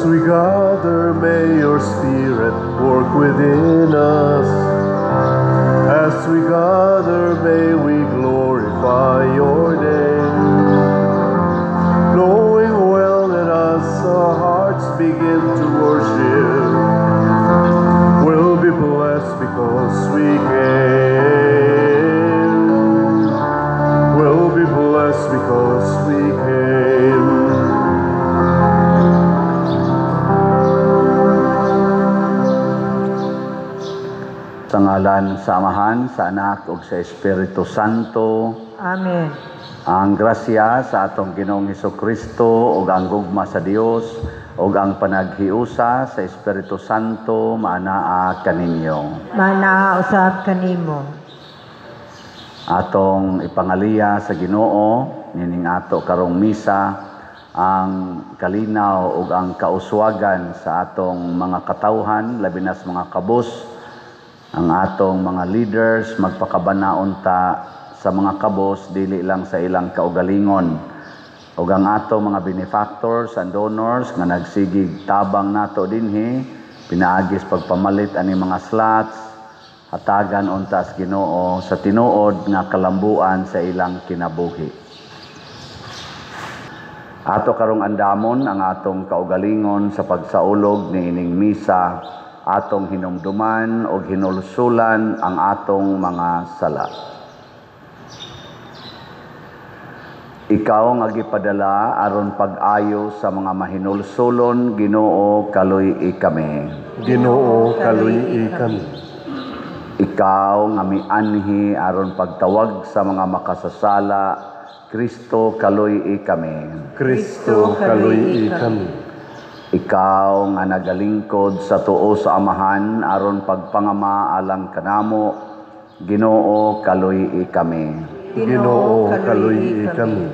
As we gather, may your Spirit work within us. As we gather, may we glorify your name. Knowing well that as our hearts begin to worship, we'll be blessed because we came. We'll be blessed because we came. Sa ngalan sa Amahan, sa Anak ug sa Espiritu Santo. Amen. Ang grasya sa atong Ginoong Hesukristo ug ang gugma sa Dios ug ang panaghiusa sa Espiritu Santo maanaa kaninyo. Maanaa usab kanimo. Atong ipangaliya sa Ginoo nining ato karong misa ang kalinaw ug ang kauswagan sa atong mga katawhan, labi na sa mga kabus, ang atong mga leaders. Magpakabanaon ta sa mga kabos, dili lang sa ilang kaugalingon, ug ang atong mga benefactors and donors nga nagsigig tabang nato dinhi pinaagis pagpamalit ani mga slots, hatagan unta sa Ginoo sa tinuod nga kalambuan sa ilang kinabuhi. Ato karong andamon ang atong kaugalingon sa pagsaulog niining misa. Atong hinumduman og hinulsulan ang atong mga sala. Ikaw nga gipadala aron pag-ayo sa mga mahinulsulon, Ginoo, kaluy-i kami. Ginoo, kaluy-i kami. Ikaw nga mianhi aron pagtawag sa mga makasasala, Kristo, kaluy-i kami. Kristo, kaluy-i kami. Ikaw nga nagalingkod sa tuo sa Amahan aron pagpangama alang kanamo, Ginoo, kaluy-i kami. Ginoo, kaluy-i kami.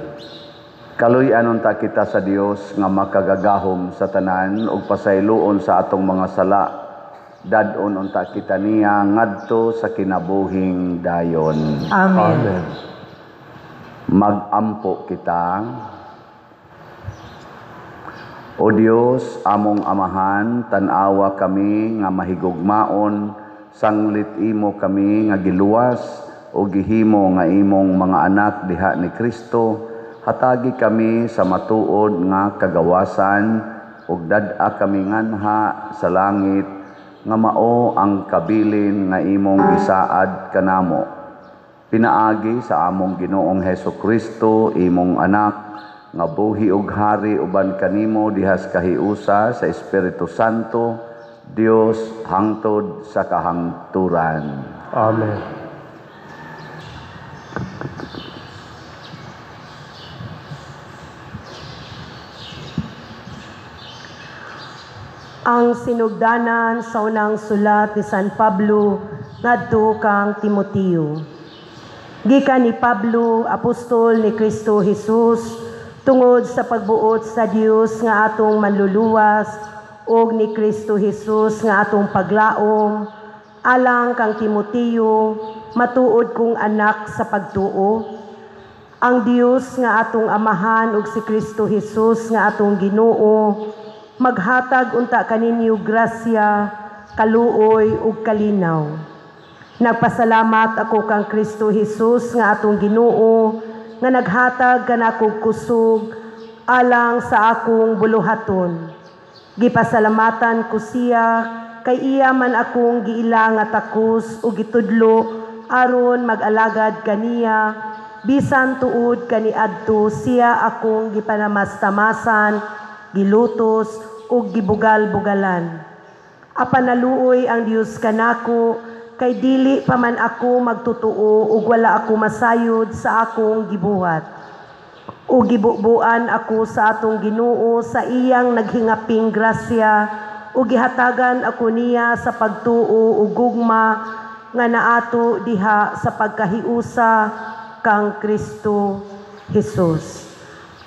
Kaluy-an unta kita sa Dios nga makagagahom sa tanan ug pasayloon sa atong mga sala. Dad-on unta kita niya ngadto sa kinabuhing dayon. Amen. Amen. Magampo kita. O Dios, among Amahan, tan-awa kami nga mahigugmaon, sanglit imo kami nga giluwas o gihimo nga imong mga anak diha ni Kristo. Hatagi kami sa matuod nga kagawasan ug dad-a kami nganha sa langit nga mao ang kabilin nga imong gisaad kanamo. Pinaagi sa among Ginoong Hesukristo, imong anak, nga buhi ug hari uban kanimo dihas kahiusa sa Espiritu Santo, Dios, hangtod sa kahangturan. Amen. Ang sinugdanan sa unang sulat ni San Pablo ngadto kang Timoteo. Gikan ni Pablo, apostol ni Kristo Jesus, tungod sa pagbuot sa Dios nga atong manluluwas ug ni Kristo Jesus nga atong paglaom, alang kang Timoteo, matuod kong anak sa pagtuo. Ang Dios nga atong Amahan ug si Kristo Jesus nga atong Ginoo maghatag unta kaninyo grasya, kaluoy ug kalinaw. Nagpasalamat ako kang Kristo Jesus nga atong Ginoo nga naghatag kanakog kusog alang sa akong buluhaton. Gipasalamatan ko siya kay iya man akong giila nga takos ug gitudlo aron mag-alagad kaniya, bisan tuod kaniadto siya akong gipanamastamasan, gilutos ug gibugal-bugalan. Apan naluoy ang Dios kanako kay dili pa man ako magtotoo ug wala ako masayod sa akong gibuhat. Ug gibubuan ako sa atong Ginoo sa iyang naghingaping grasya ug gihatagan ako niya sa pagtuo ug gugma nga naato diha sa pagkahiusa kang Kristo Jesus.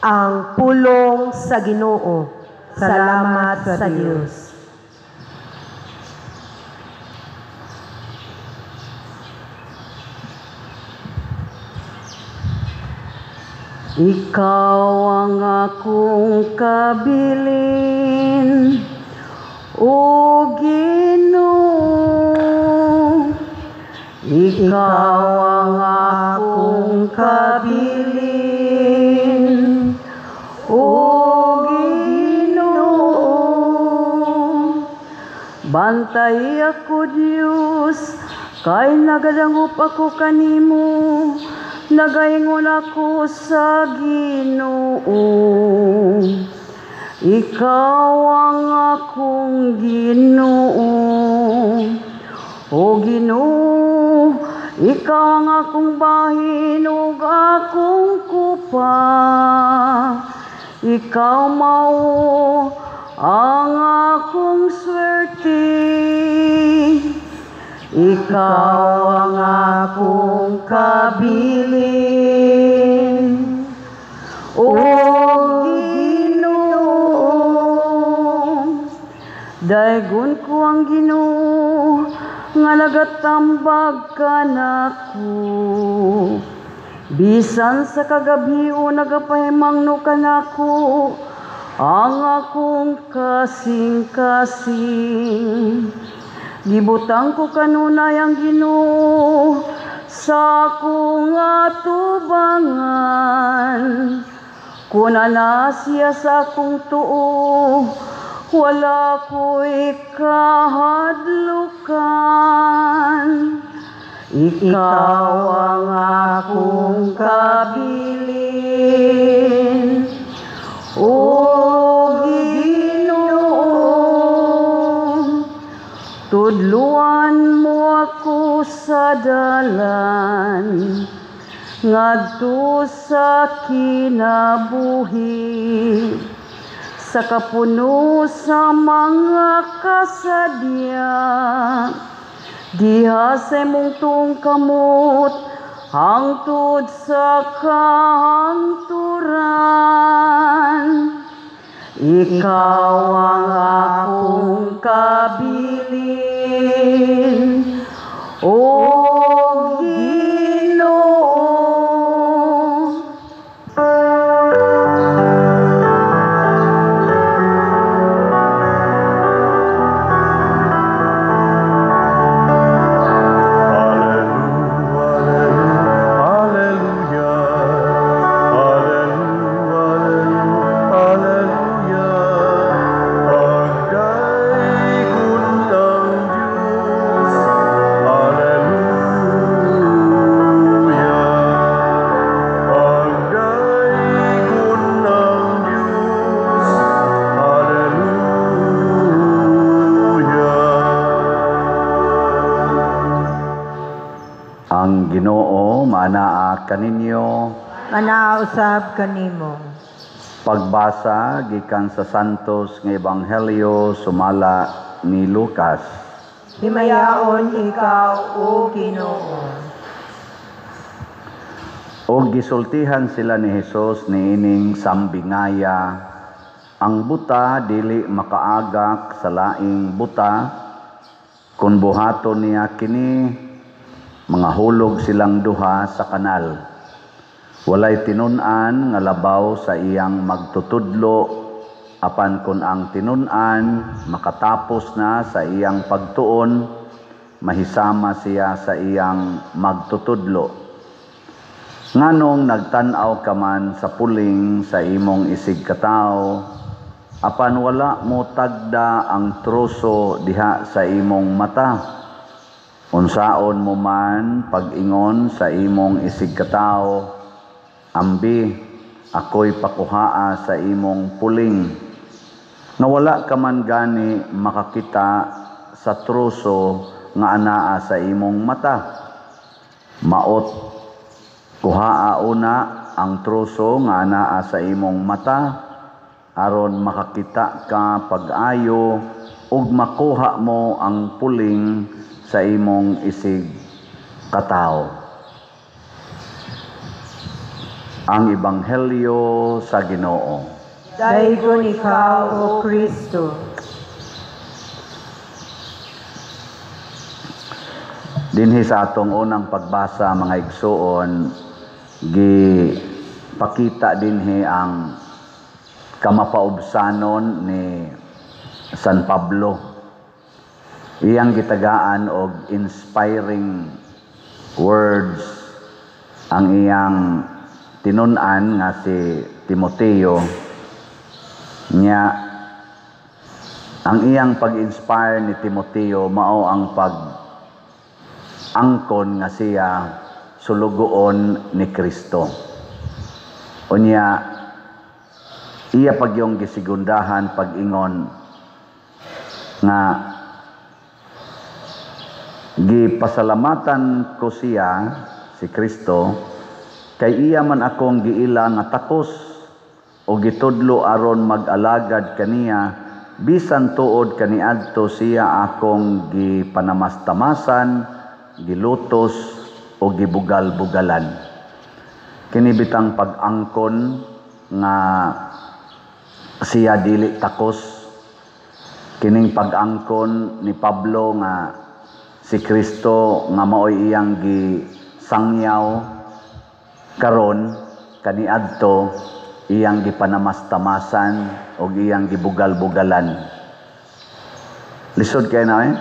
Ang pulong sa Ginoo. Salamat sa Dios. Ikaw ang akong kabilin, O Ginoo. Ikaw ang akong kabilin, O Ginoo. Bantay ako, Dios, kay nagadangop ako kanimo, nagaingon ako sa Ginoo. Ikaw ang akong Ginoo. O Ginoo, ikaw ang akong bahin ug akong kupa. Ikaw mao ang akong swerte. Ikaw ang akong kabilin, O Ginoo. Daygon ko ang Ginoo nga nagatambag kanako. Bisan sa kagabhion nagapahimangno kanako ang akong kasing-kasing. Gibutang ko kanunay ang Ginoo sa akong atubangan. Kun ana siya sa akong tuo, wala ko'y kahadlukan. Ikaw ang akong kabilin, O Ginoo. Tudluan mo ako sa dalan ngadto sa kinabuhi, sa kapuno sa mga kasadya. Diha sa imong tuong kamot hangtod sa kahangturan. Ikaw ang akong kabilin, O Ginoo. Alleluia, alleluia, alleluia, pagdaygon ang Diyos. Alleluia, pagdaygon ang Diyos. Alleluia. Ang Ginoo maanaa kaninyo. Manaa usab kanimo. Pagbasa gikan sa Santos nga Ebanghelyo sumala ni Lucas. Himayaon ikaw, O Ginoo. Og gisultihan sila ni Hesus niining sambingaya, ang buta dili makaagak sa laing buta, kun buhaton niya kini, mga hulog silang duha sa kanal. Walay tinun-an nga labaw sa iyang magtutudlo, apan kun ang tinun-an makatapos na sa iyang pagtuon, mahisama siya sa iyang magtutudlo. Nganong nagtan-aw ka man sa puling sa imong isig katawo, apan wala mo tagda ang troso diha sa imong mata. Unsaon mo man pag-ingon sa imong isig katawo, ambi, ako'y pakuhaa sa imong puling. Nga wala ka man gani makakita sa troso nga anaa sa imong mata. Maot, kuhaa una ang troso nga anaa sa imong mata, aron makakita ka pag-ayo ug makuha mo ang puling sa imong isig katawo. Ang Ebanghelyo sa Ginoo. Daygon ikaw, O Kristo. Dinhi sa atong unang pagbasa, mga igsuon, gi Pakita dinhi ang kamapaubsanon ni San Pablo. Iyang gitagaan og inspiring words ang iyang tinun-an nga si Timoteo. Nya ang iyang pag-inspire ni Timoteo mao ang pag angkon nga siya sulugoon ni Kristo. Unya iya pagyong gisigundahan pag-ingon nga gipasalamatan ko siya, si Kristo, kay iya man akong giila nga takos o gitudlo aron mag-alagad kaniya, bisan tuod kaniadto siya akong gipanamastamasan, gilutos o gibugal-bugalan. Kini bitang pag-angkon nga siya dili takos, kining pag-angkon ni Pablo nga si Kristo nga maoy iyang gisangyaw karon, kaniadto iyang gipanamastamasan o iyang gibugal-bugalan. Lisod kay na eh.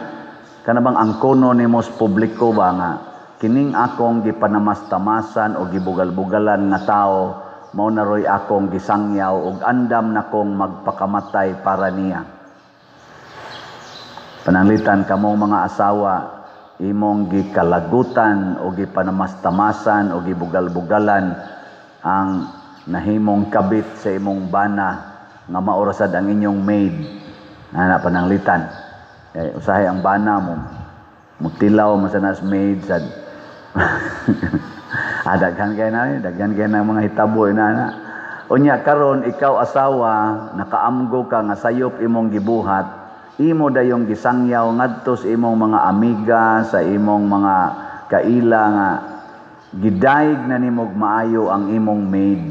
Kana bang angkono nimo sa publiko ba nga kining akong gipanamastamasan o gibugal-bugalan nga tao mao na roy akong gisangyaw ug andam nakong magpakamatay para niya. Pananglitan kamong mga asawa, imong gikalagutan o gipanamastamasan o gibugal-bugalan ang nahimong kabit sa imong bana nga maorasad ang inyong maid. Ana pananglitan. Kay usahay ang bana mo mutilaw man sa nas maid sad. Ah, daghan kay na, daghan kay na mga hitabo na ana. Unya karon ikaw asawa, nakaamgo ka nga sayop imong gibuhat, imo dayong gisangyaw ngadto sa imong mga amiga, sa imong mga kaila nga gidayeg na nimog maayo ang imong maid.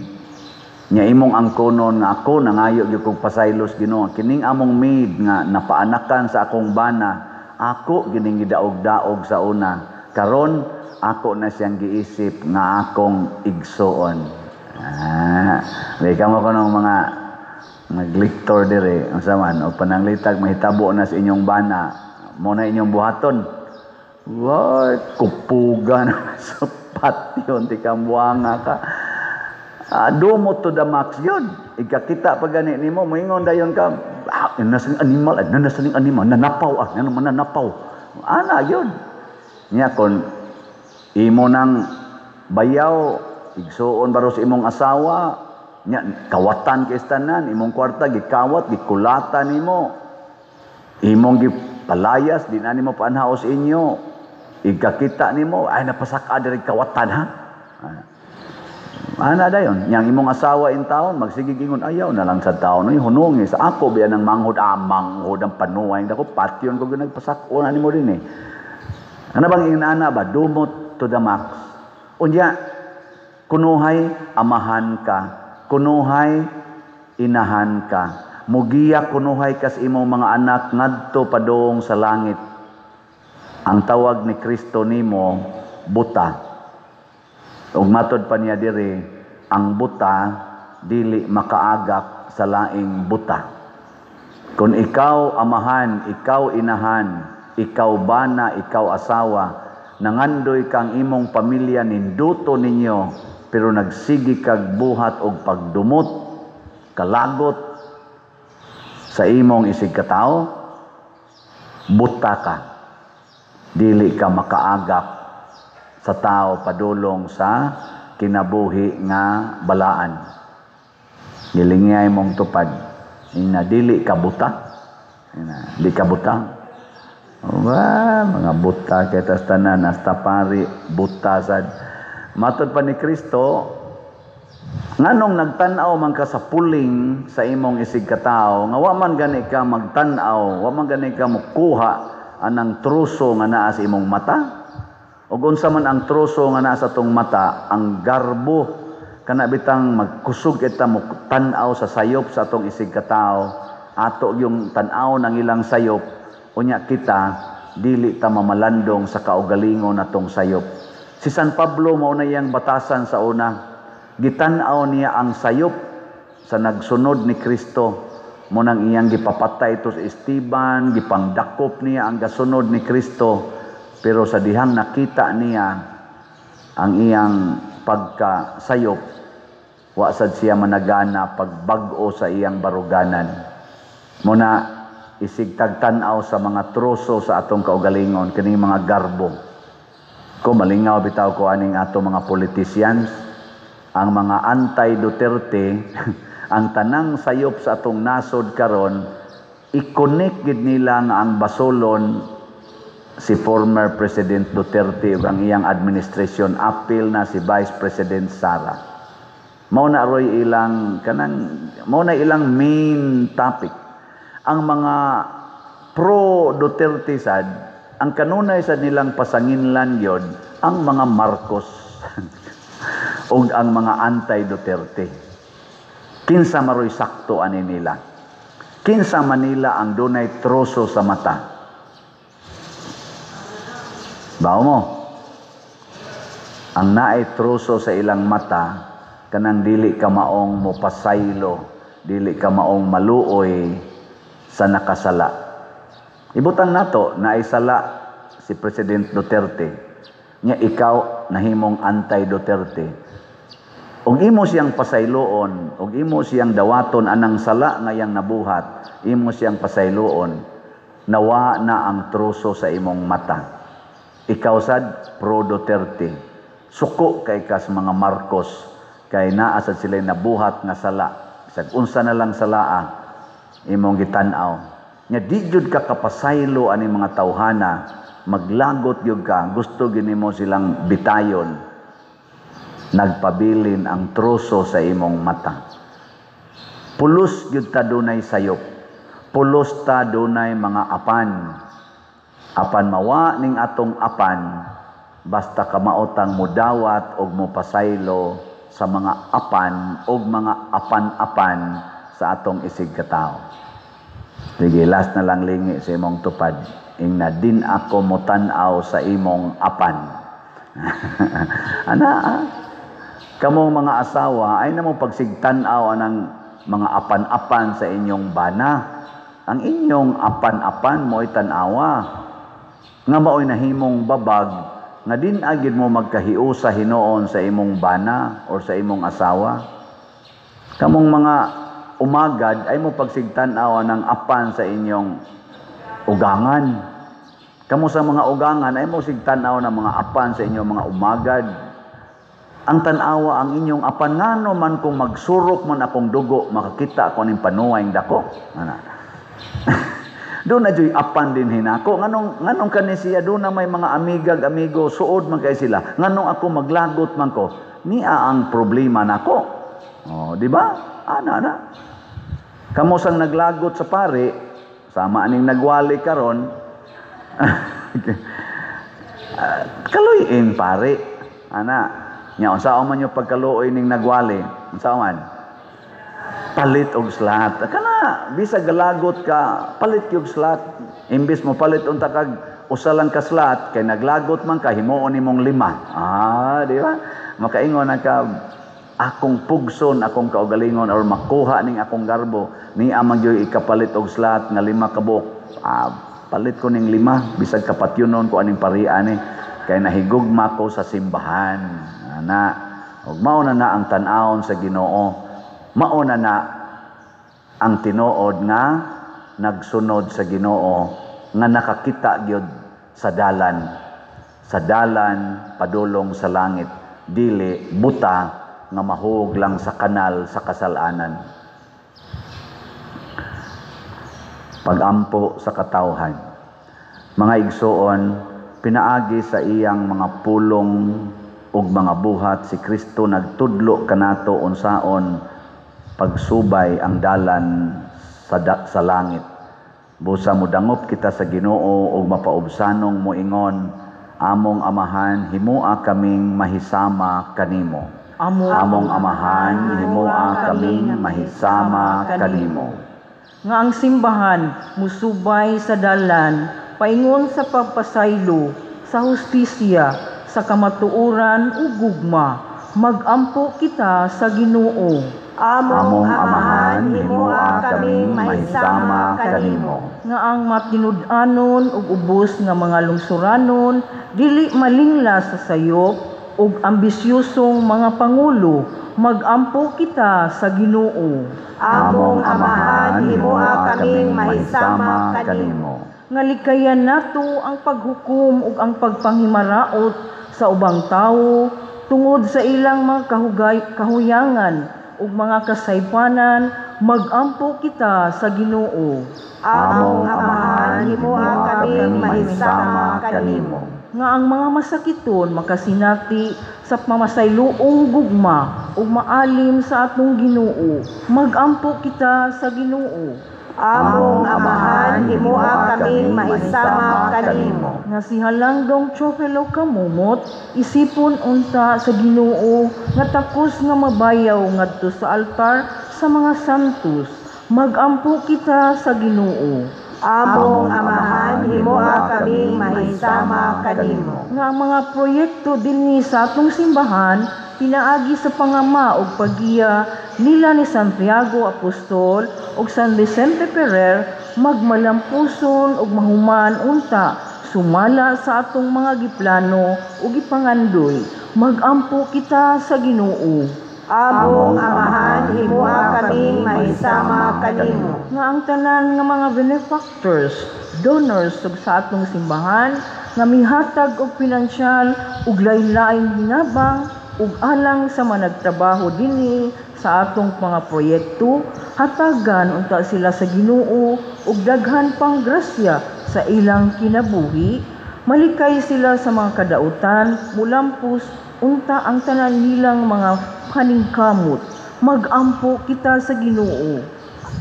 Nya imong angkonon nga ako nangayo gyud kog pasaylos Ginoo, kining among maid nga napaanakan sa akong bana, ako gining gidaog-daog sa una. Karon ako na siyang giisip nga akong igsuon. Ah, di kamo kanong mga nagliktor dire, unsa man o pananglitag mahitabo na sa inyong bana, mo na inyong buhaton. What kupuga na sa patyon ti kambuanga ka. Dumot to the max yun. Ikakita pa gani nimo, moingon dayon ka, ah, nasa animal, ah, nasa animal, nanapaw, ah, nananapaw. Ana yun. Nya kon imo nang bayaw, igsuon baro sa imong asawa, nya kawatan kay tanan, imong kwarta gikawat, gikulatan nimo. Imong gipalayas, di na nimo paanhaos inyo. Ikakita nimo, ay napasaka diri kawatan ha. Ana dayon, yang imong asawa in taon magsigig ingon ayaw na lang sa taon, oy hunungi sa ako biya ng manghod, ah, manghod ang panuway dako patyon ko nagpasak-o na nimo din eh. Ano bang inana ba, dumot to the max. Unya kunuhay amahan ka, kunuhay inahan ka, mugiya kunuhay kas imong mga anak ngadto padung sa langit. Ang tawag ni Kristo nimo buta. Ug matod pa niya diri, ang buta dili makaagak sa laing buta. Kung ikaw amahan, ikaw inahan, ikaw bana, ikaw asawa, nangandoy kang imong pamilya ninduto ninyo, pero nagsigi kag buhat og pagdumot, kalagot sa imong isig katao, buta ka. Dili ka makaagak sa tao padulong sa kinabuhi nga balaan. Gilingay mong tupad. Ina dili ka buta. Ina di ka buta. Wa mga buta kay tas tanan hasta pari buta sad. Matod pa ni Kristo, nganong nagtan-aw man ka sa puling sa imong isig katao, nga wa man gani ka magtan-aw, wa man gani ka mokuha anang truso nga naa sa imong mata. Ug unsa man ang troso nga naa sa atong mata, ang garbo kana bitang magkusog kita mo tan-aw sa sayop sa atong isig katao, ato yung tan-aw ng ilang sayop, unya kita dili ta mamalandong sa kaugalingon natong sayop. Si San Pablo mao na iyang batasan sa una. Gitan-aw niya ang sayop sa nagsunod ni Kristo. Munang iyang gipapatay ito si Esteban, gipangdakop niya ang gasunod ni Kristo. Pero sa dihang nakita niya ang iyang pagkasayop, wa sad siya managana pagbag-o sa iyang baruganan. Muna isig tagtan-aw sa mga troso sa atong kaugalingon, kining mga garbo. Ko malingaw bitaw ko aning ato mga politicians, ang mga anti-Duterte, ang tanang sayop sa atong nasod karon, i-connect gid nila nga ang basolon si former President Duterte ug ang iyang administration, apil na si Vice President Sara. Mao na roy ilang kanang mao na ilang main topic. Ang mga pro Duterte sad, ang kanunay sad nilang pasanginlan gyud ang mga Marcos ug ang mga anti Duterte. Kinsa maroy sakto ani nila? Kinsa manila ang dunay troso sa mata? Bao mo? Ang naay troso sa ilang mata, kanang dili ka maong mopasaylo, dili ka maong maluoy sa nakasala. Ibutang nato, naay sala si President Duterte. Nya ikaw nahimong anti-Duterte. Ug imo siyang pasayloon, ug imo siyang dawaton anang sala nga iyang nabuhat, imo siyang pasayloon, nawa na ang troso sa imong mata. Ikaw sad pro Duterte. Suko kay kas mga Marcos kay naa sad sila nabuhat nga sala. Bisag unsa na lang salaa imong gitan-aw. Nya di jud ka kapasaylo ani mga tawhana, maglagot gyud ka, gusto gyud nimo silang bitayon. Nagpabilin ang troso sa imong mata. Pulos gyud ta dunay sayop. Pulos ta dunay mga apan. Apan mawa ning atong apan, basta kamaotang mudawat og mopasaylo sa mga apan og mga apan-apan sa atong isig katawo. Sige, last na lang lingi sa imong tupad. Ingna din ako motan-aw sa imong apan. Ana, kamong mga asawa ay namo pagsigtan-aw anang mga apan-apan sa inyong bana. Ang inyong apan-apan mo'y tan-awa. Nga mao'y nahimong babag nga din agid mo magkahiusa hinuon sa imong bana or sa imong asawa. Kamong mga umagad ay mo pagsigtan-aw ng apan sa inyong ugangan. Kamo sa mga ugangan ay mo sigtan-aw ng mga apan sa inyong mga umagad. Ang tan-awa ang inyong apan, ngano man kung magsurok man akong dugo, makakita ako ning panuway dako. Ana. Doon na joy apan din hinako. Nganong kani siya doon na may mga amigag amigo, suod man kay sila. Nganong ako maglagot man ko, niya ang problema nako. Oh, di ba? Ana na. Kamo sang naglagot sa pare, sama aning nagwali karon. Kaluyin pare. Ana, nya unsaon man yung pagkaluoy ning nagwali? Unsaon man? Palit og slot. Kana bisag galagot ka, palit og slot. Imbis mo palit unta kag usa lang ka slot kay naglagot man ka, himuon nimong 5. Ah, di ba? Makaingon na ka, akong pugson, akong kaugalingon or makuha ning akong garbo, ni amang joy ikapalit og slot nga 5 ka buok. Ah, palit ko ning 5 bisag kapatyunon ko aning parian ni kay nahigugma ko sa simbahan. Ana, ug mao na na ang tan-awon sa Ginoo. Mao na na ang tinuod nga nagsunod sa Ginoo nga nakakita gyud sa dalan, sa dalan padulong sa langit, dili buta nga mahug lang sa kanal sa kasalanan. Pagampo sa katawhan. Mga igsoon, pinaagi sa iyang mga pulong ug mga buhat si Kristo nagtudlo kanato unsaon pagsubay ang dalan sa langit. Busa modangop kita sa Ginoo ug mapaubsanong moingon, among Amahan, himua kaming mahisama kanimo. Among Amahan, himua kaming mahisama kanimo. Nga ang simbahan musubay sa dalan paingon sa pagpasaylo, sa hustisya, sa kamatuoran ug gugma, Magampo kita sa Ginoo. Among Amahan, himoa kaming mahisama kanimo. Nga ang matinud-anon ug ubos nga mga lungsuranon dili malingla sa sayop ug ambisyosong mga pangulo. Magampo kita sa Ginoo. Among Amahan, himoa kaming mahisama kanimo. Nga likayan nato ang paghukom ug ang pagpanghimaraot sa ubang tawo tungod sa ilang mga kahuyangan ug mga kasaypanan. Magampo kita sa Ginoo. Among Amahan, himoa kaming mahisama kanimo. Nga ang mga masakiton makasinati sa mamasayloong gugma ug maalim sa atong Ginoo. Magampo kita sa Ginoo. Among Amahan, himoa kaming mahisama kanimo. Nga si Halandong Chofelo kamumot, isipon unta sa Ginoo nga takos nga mabayaw ngadto sa altar sa mga santos. Magampo kita sa Ginoo. Among Amahan, himoa kaming mahisama kanimo. Nga ang mga proyekto dinhi sa atong simbahan pinaagi sa pangama ug paggiya nila ni Santiago Apostol ug San Vicente Ferrer magmalampuson ug mahuman unta sumala sa atong mga giplano ug gipangandoy. Magampo kita sa Ginoo. Among Amahan, himoa kaming mahisama kanimo. Nga ang tanan nga mga benefactors, donors ug sa atong simbahan nga mihatag og pinansyal ug lain-laing hinabang ug alang sa mga nagtrabaho dinhi sa atong mga proyekto, hatagan unta sila sa Ginoo ug daghan pang grasya sa ilang kinabuhi. Malikay sila sa mga kadautan, mulampos unta ang tanan nilang mga paningkamot. Magampo kita sa Ginoo.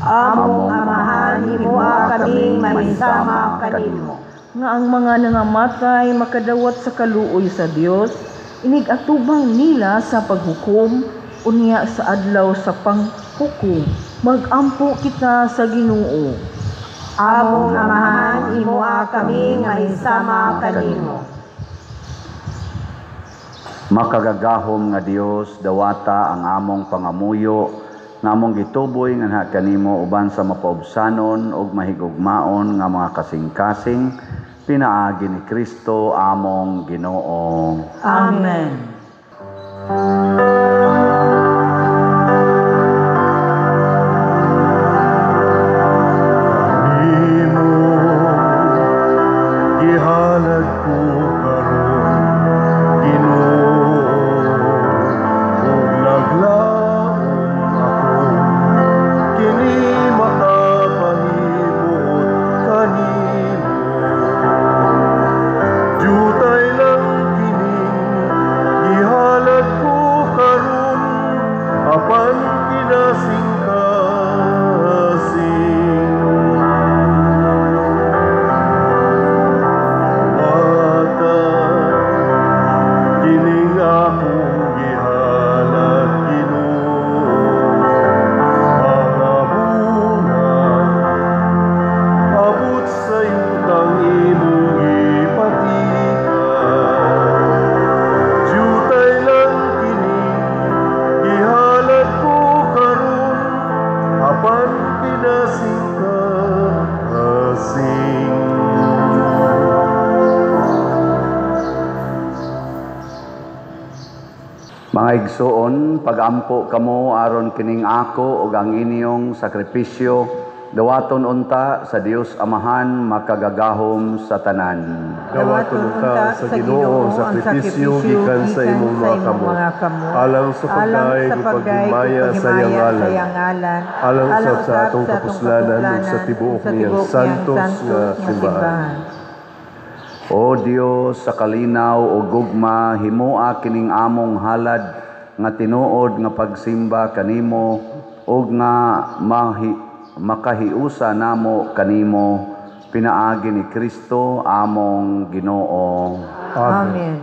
Among Amahan, himoa kaming mahisama kanimo. Nga ang mga nangamatay makadawat sa kaluoy sa Dios, inig-atubang nila sa paghukom unya sa adlaw sa panghukom. Magampo kita sa Ginoo. Among Amahan, himoa kaming mahisama kanimo. Makagagahom nga Dios, dawata ang among pangamuyo nga among gituboy nganha kanimo uban sa mapaubsanon ug mahigugmaon nga mga kasing-kasing, pinaagi ni Kristo among Ginoo. Amen. Gihalad ko karon, Ginoo, ug naglaom ako kini makapahibuot kanimo. Jutay lang kini gihalad ko karon, apan kinasing-kasing. Mata kining akong gihalad, Ginoo, mga bunga abot sa yutang imong gipatikan. Jutay lang kini gihalad ko karon, apan kinasing-kasing. Mga igsoon, pagampo kamo aron kining ako ug ang inyong sakripisyo dawaton unta sa Dios Amahan makagagahom sa tanan. Dawaton unta sa Ginoo ang sakripisyo gikan sa imong mga kamot, alang sa pagdayeg ug paghimaya sa iyang ngalan, alang usab sa atong kapuslanan ug sa tibuok niyang santos nga simbahan. O Dios, sa kalinaw o gugma, himoa kining among halad nga tinuod nga pagsimba kanimo ug nga makahiusa namo kanimo, pinaagi ni Kristo among Ginoo. Amen.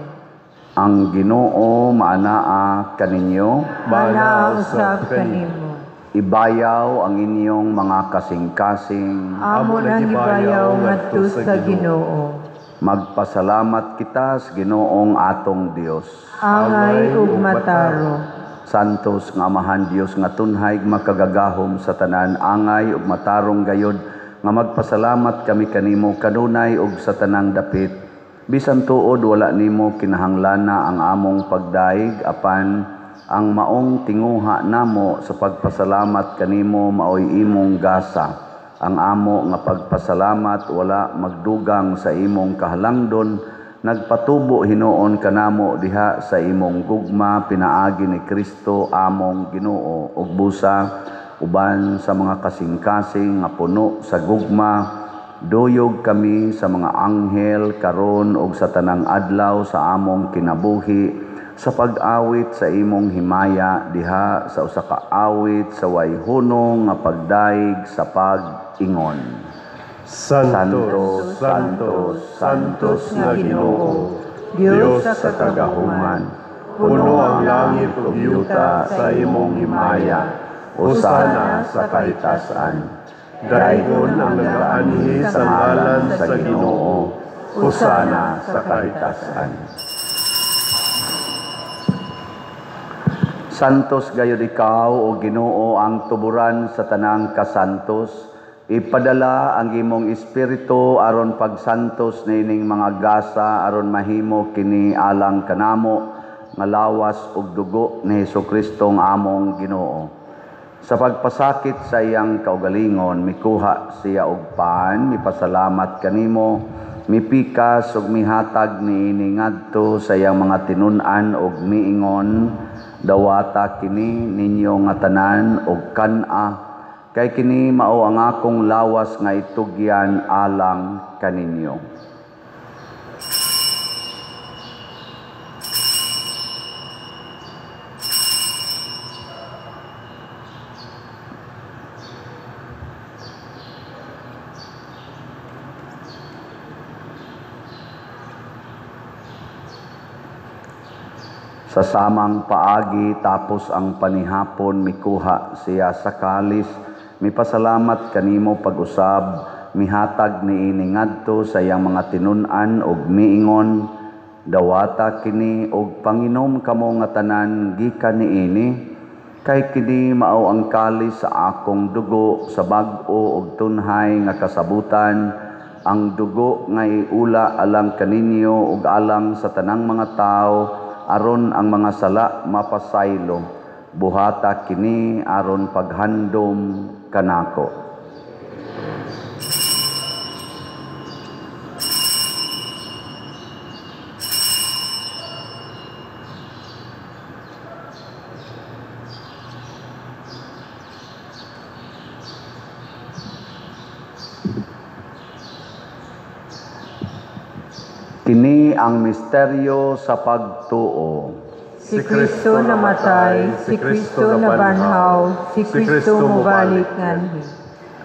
Ang Ginoo maanaa kaninyo, Maanaa usab kanimo. Ibayaw ang inyong mga kasing-kasing. Amo nang ibayaw ngadto sa Ginoo. Magpasalamat kita sa Ginoong atong Dios. Angay ug matarong. Santos nga Amahan Dios nga tunhay makagagahom sa tanan, angay ug matarong gayod nga magpasalamat kami kanimo kanunay ug sa tanang dapit. Bisan tuod wala nimo kinahanglana ang among pagdaig, apan ang maong tinguha namo sa pagpasalamat kanimo maoy imong gasa. Ang amo nga pagpasalamat wala magdugang sa imong kahalangdon, nagpatubo hinuon kanamo diha sa imong gugma pinaagi ni Kristo among Ginoo. Ug busa uban sa mga kasing-kasing nga puno sa gugma, duyog kami sa mga anghel karon ug sa tanang adlaw sa among kinabuhi sa pag-awit sa imong himaya diha sa usa ka awit sa way hunong nga pagdaig sa pag-ingon. Santo, Santo, Santos nga Ginoo, Dios sa kagahuman, puno ang langit ug yuta sa imong himaya, hosana sa kahitasan. Daigon ang nagaanhi sa ngalan sa Ginoo, hosana sa kahitasan. Santos gayud ikaw, o Ginoo, ang tuburan sa tanang kasantos. Ipadala ang imong espiritu aron pagsantos niining mga gasa aron mahimo kini alang kanamo nga lawas ug dugo ni Hesukristo nga among Ginoo. Sa pagpasakit sa iyang kaugalingon, mikuha siya og pan, mipasalamat kanimo, mipikas ug mihatag niini ngadto sa iyang mga tinun-an ug miingon, dawata kini ninyo nga tanan og kan-a, kay kini mao ang akong lawas nga itugyan alang kaninyo. Sa samang paagi tapos ang panihapon, mikuha siya sa kalis, mipasalamat kanimo pag-usab, mihatag niini ngadto sa iyang mga tinun-an ug miingon, dawata kini og panginom kamo nga tanan gikan niini, kay kini mao ang kalis sa akong dugo sa bag-o ug tunhay nga kasabutan, ang dugo nga iula alang kaninyo ug alang sa tanang mga tawo, aron ang mga sala mapasaylo. Buhata kini aron paghandom kanako. Kini ang misteryo sa pagtuo. Si Kristo namatay, si Kristo nabanhaw, si Kristo mobalik nganhi.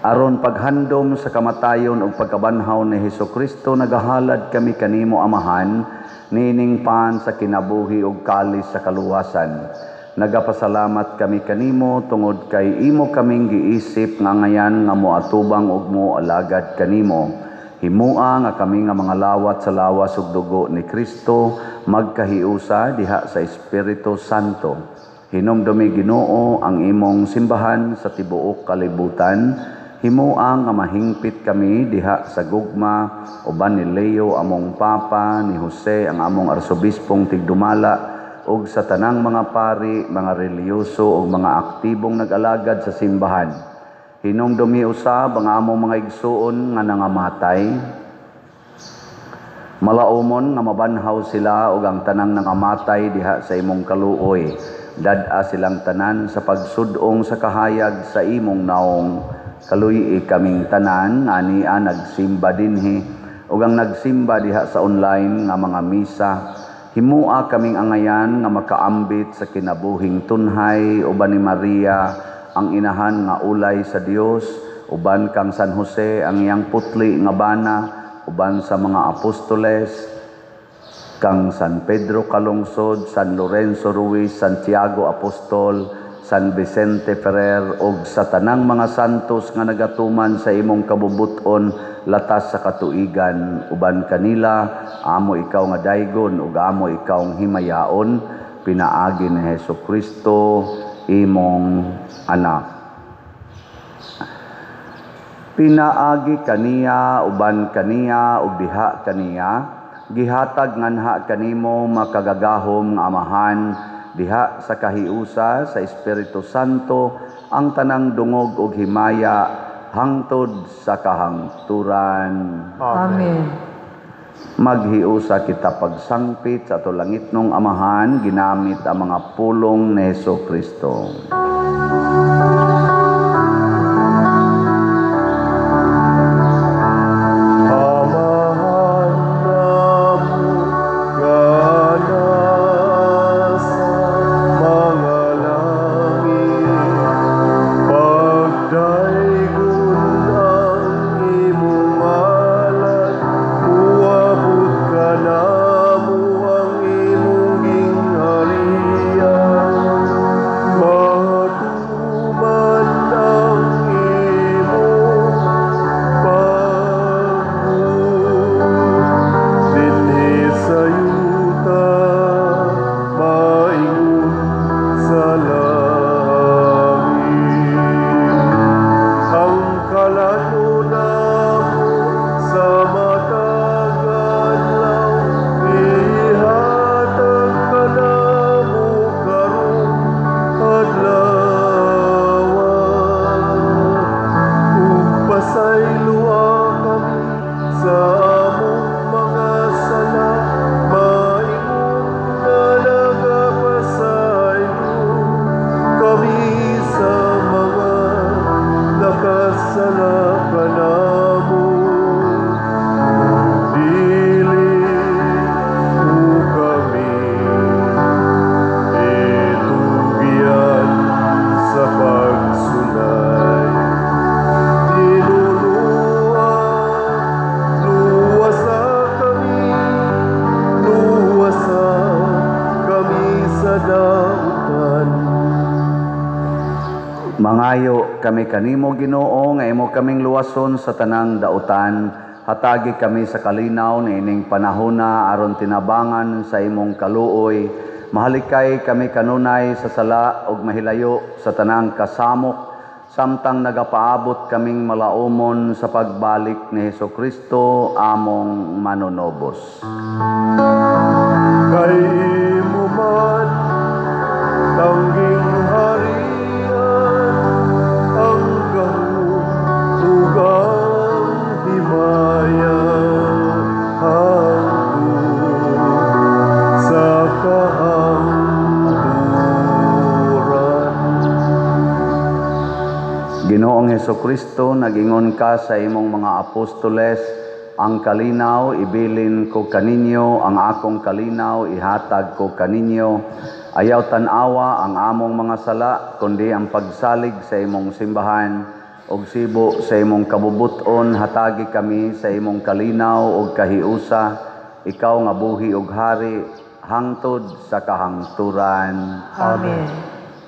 Aron paghandom sa kamatayon ug pagkabanhaw ni Hesukristo, nagahalad kami kanimo Amahan, niining pan sa kinabuhi ug kalis sa kaluwasan. Nagapasalamat kami kanimo tungod kay imo kaming giisip nga ngayan nga moatubang ug moalagad kanimo. Himua nga kami nga mga lawat sa lawas ug dugo ni Kristo magkahiusa diha sa Espiritu Santo. Hinumdumi Ginoo ang imong simbahan sa tibuok kalibutan. Himua nga mahingpit kami diha sa gugma uban ni Leo among Papa, ni Jose ang among arsobispong tigdumala, ug sa tanang mga pari, mga relihiyoso ug mga aktibong nag-alagad sa simbahan. Hinumdumi usab ang among mga igsuon nga nangamatay. Malaumon nga mabanhaw sila ug ang tanang nangamatay diha sa imong kaluoy. Dad-a silang tanan sa pagsud-ong sa kahayag sa imong naong. Kaluy-i kaming tanan nga ania nagsimba dinhi ug ang nagsimba diha sa online nga mga misa. Himua kaming angayan nga makaambit sa kinabuhing tunhay uban ni Maria ang inahan nga ulay sa Dios, uban kang San Jose ang iyang putli nga bana, uban sa mga apostoles, kang San Pedro Calungsod, San Lorenzo Ruiz, Santiago Apostol, San Vicente Ferrer ug sa tanang mga santos nga nagatuman sa imong kabubuton latas sa katuigan. Uban kanila amo ikaw nga daygon ug amo ikaw himayaon, pinaagi ni Hesus Kristo imong anak. Pinaagi kaniya, uban kaniya, ug diha kaniya, gihatag nganha kanimo makagagahom nga Amahan, diha sa kahiusa sa Espiritu Santo, ang tanang dungog ug himaya hangtod sa kahangturan. Amen. Maghiusa kita pagsangpit sa ato langitnong Amahan, ginamit ang mga pulong ni Hesus Kristo. Mangayo kami kanimo, Ginoo, nga imo kaming luwason sa tanang dautan. Hatagi kami sa kalinaw niining panahona aron tinabangan sa imong kaluoy. Mahalikay kami kanunay sa sala ug mahilayo sa tanang kasamok, samtang nagapaabot kaming malaumon sa pagbalik ni Hesukristo among manunobos. Kay imo man tangging harian ang gahom ug ang himaya hangtod sa kahangturan. Ginoong Hesukristo, nagingon ka sa imong mga apostoles, ang kalinaw ibilin ko kaninyo, ang akong kalinaw ihatag ko kaninyo. Ayaw tan-awa ang among mga sala, kundi ang pagsalig sa imong simbahan ug sibo sa imong kabubuton. Hatagi kami sa imong kalinaw ug kahiusa, ikaw nga buhi ug hari hangtod sa kahangturan. Amen.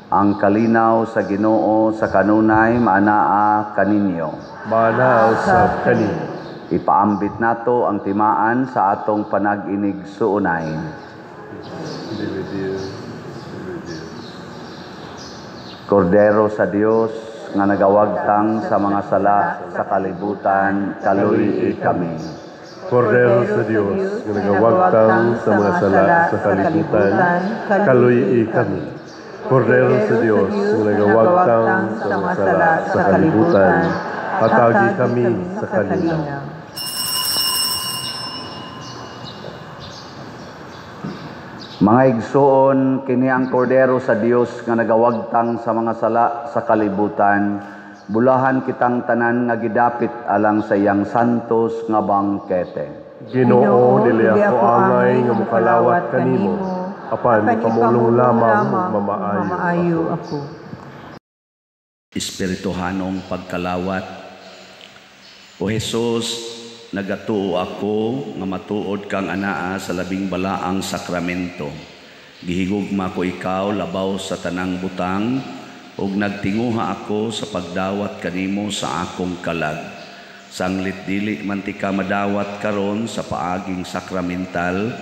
Ang kalinaw sa Ginoo sa kanunay maanaa kaninyo. Maanaa usab kaninyo. Ipaambit nato ang timaan sa atong panag-inig suunay. Kordero sa Dios nga nagawagtang sa mga sala sa kalibutan, kaluy kami. Kordero sa Dios nga nagawagtang sa mga sala sa kalibutan, kaluy kami. Kordero sa Dios nga nagawagtang sa mga sala sa kalibutan, hatagi kami sa kalinaw. Mga igsoon, kini ang kordero sa Dios nga nagawagtang sa mga sala sa kalibutan. Bulahan kitang tanan nga gidapit alang sa iyang santos nga bangkete. Ginoo, dili ako angay nga mokalawat kanimo, apan pamulong lamang mamaayo ako. Espirituhanong pagkalawat. O Jesus, nagatuo ako nga matuod kang anaa sa labing balaang sakramento. Gihigugma ko ikaw labaw sa tanang butang, ug nagtinguha ako sa pagdawat kanimo sa akong kalag. Sanglit dili man tika madawat karon sa paaging sakramental,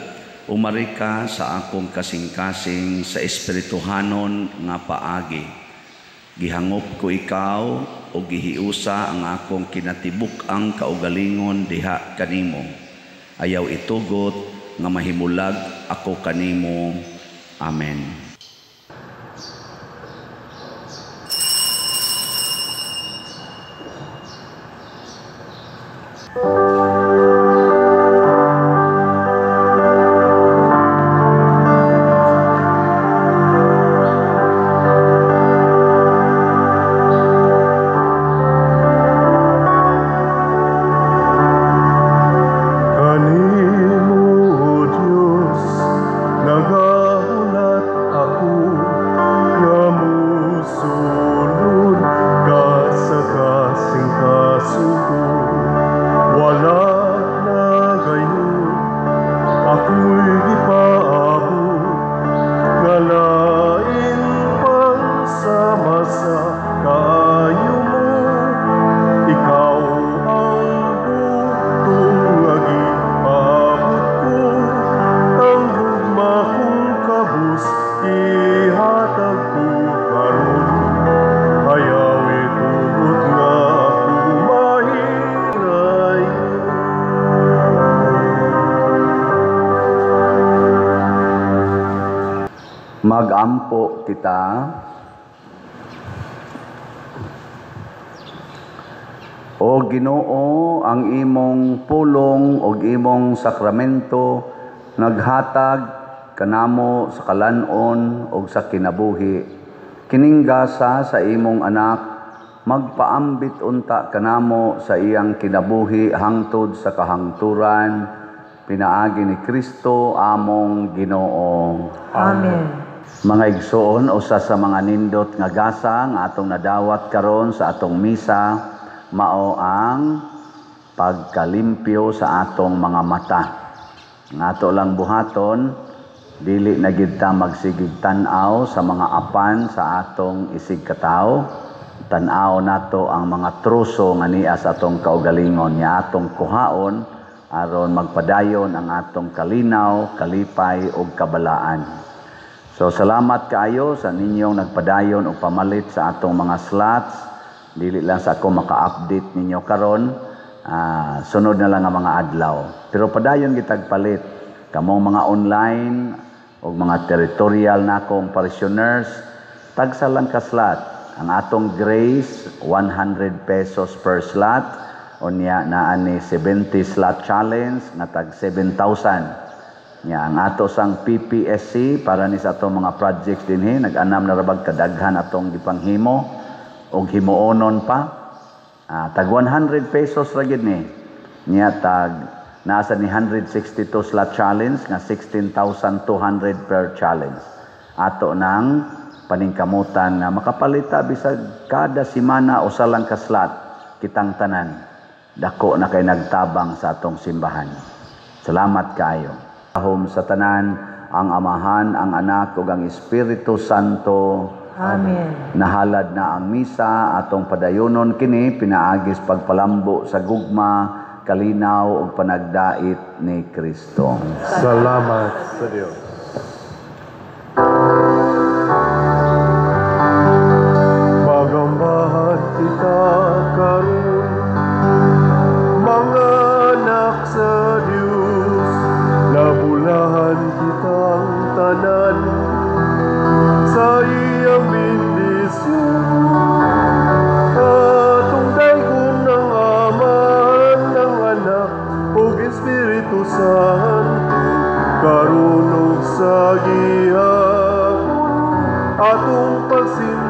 umari ka sa akong kasing-kasing sa espirituhanon nga paagi. Gihangop ko ikaw o gihiusa ang akong kinatibuk-ang kaugalingon diha kanimo. Ayaw itugot nga mahimulag ako kanimo. Amen. Magampo kita. O Ginoo, ang imong pulong og imong sakramento naghatag kanamo sa kalan-on og sa kinabuhi. Kining gasa sa imong anak magpaambit unta kanamo sa iyang kinabuhi hangtod sa kahangturan, pinaagi ni Kristo among Ginoo. Amen. Mga igsoon, usa sa mga nindot nga gasa nga atong nadawat karon sa atong misa mao ang pagkalimpyo sa atong mga mata. Nga ato lang buhaton, dili na gid ta magsigig tan-aw sa mga apan sa atong isig katawo. Tan-aw nato ang mga truso nga niya sa atong kaugalingon nga atong kuhaon aron magpadayon ang atong kalinaw, kalipay ug kabalaan. So salamat kaayo sa ninyong nagpadayon og pamalit sa atong mga slots. Dili lang sa ako maka-update ninyo karon, sunod na lang ang mga adlaw. Pero padayon gitag palit kamong mga online og mga territorial na akong parishioners, tagsa lang ka slot. Ang atong grace 100 pesos per slot, unya naa ni 70 slot challenge nga tag 7,000. Nya ang ato sang PPSC para ni sa atong mga projects dinhi, nag-anam na rabag kadaghan atong gipanghimo og himuonon pa. Tag 100 pesos ra gid ni. Nya tag nasa ni 162 slot challenge nga 16,200 per challenge. Ato nang paningkamutan nga makapalita bisag kada semana usa lang ka slot kitang tanan. Dako na kay nagtabang sa atong simbahan. Salamat kaayo. Ahom sa tanan, ang Amahan, ang Anak, ug ang Espiritu Santo. Amen. Nahalad na ang misa, atong padayonon kini, pinaagis pagpalambo sa gugma, kalinaw ug panagdait ni Kristo. Salamat sa Dios. Magambahan kita karon, mga anak sa Dios, nabulahan kitang tanan sa iyang bendisyon. Atong daygon ng Amahan, ng Anak, ug Espiritu Santo, karon ug sa gihapon atong pagsimba.